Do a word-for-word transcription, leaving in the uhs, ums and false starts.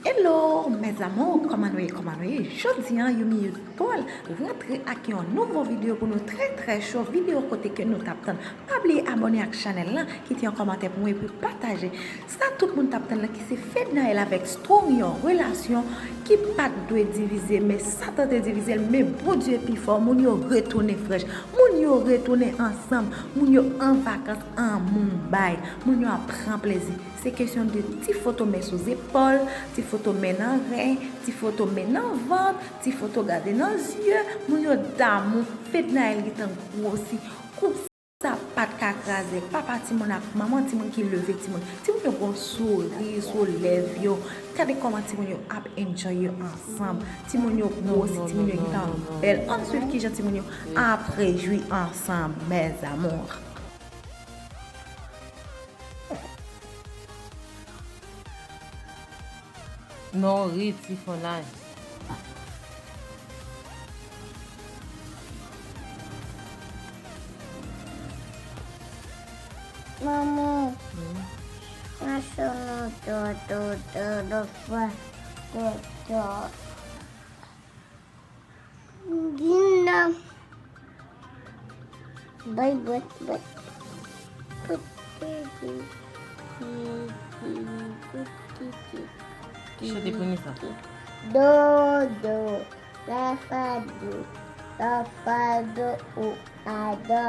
Hello, mes amours, kòman nou ye, kòman nou ye? Jodi an, Youmi Youth Paul rantre ak yon nouvo videyo pou nou trè, trè cho, videyo kote ke nou t ap tann. Pa bliye abòne ak chanèl lan, kite yon kòmantè pou mwen, epi pataje. Sa tout moun t ap tann lan, ki se Fednaelle avèk Strong, yon relasyon ki pa t dwe divize, men Satan te divize l, men Bondye pi fò, moun yo retounen frèch, moun yo retounen ansanm, moun yo an vakans an Mumbai, moun yo ap pran plezi. Se kesyon de ti foto men sou zepòl, ti foto men nan ren, ti foto men nan vant, ti foto gade nan zye, moun yo damou, Fednaelle gentan gwosi. Koup sa pa t ka kraze, papa timoun ak manman timoun ki leve timoun. Timoun yo gon souri sou lèv yo. Gade kòman timoun yo ap enjoy yo ansanm. Timoun yo gwosi, timoun yo gentan bèl. Ann swiv kijan timoun yo ap rejwi ansanm, mes amours. Non, ri, ti fon laj. Maman, hmm? Maman, maman, to, to, to, to, to, to. Gina. Bay, bay, bay. Chante pou nou sa. Do, do, la, fa, do, la, fa, do, ou, a, do.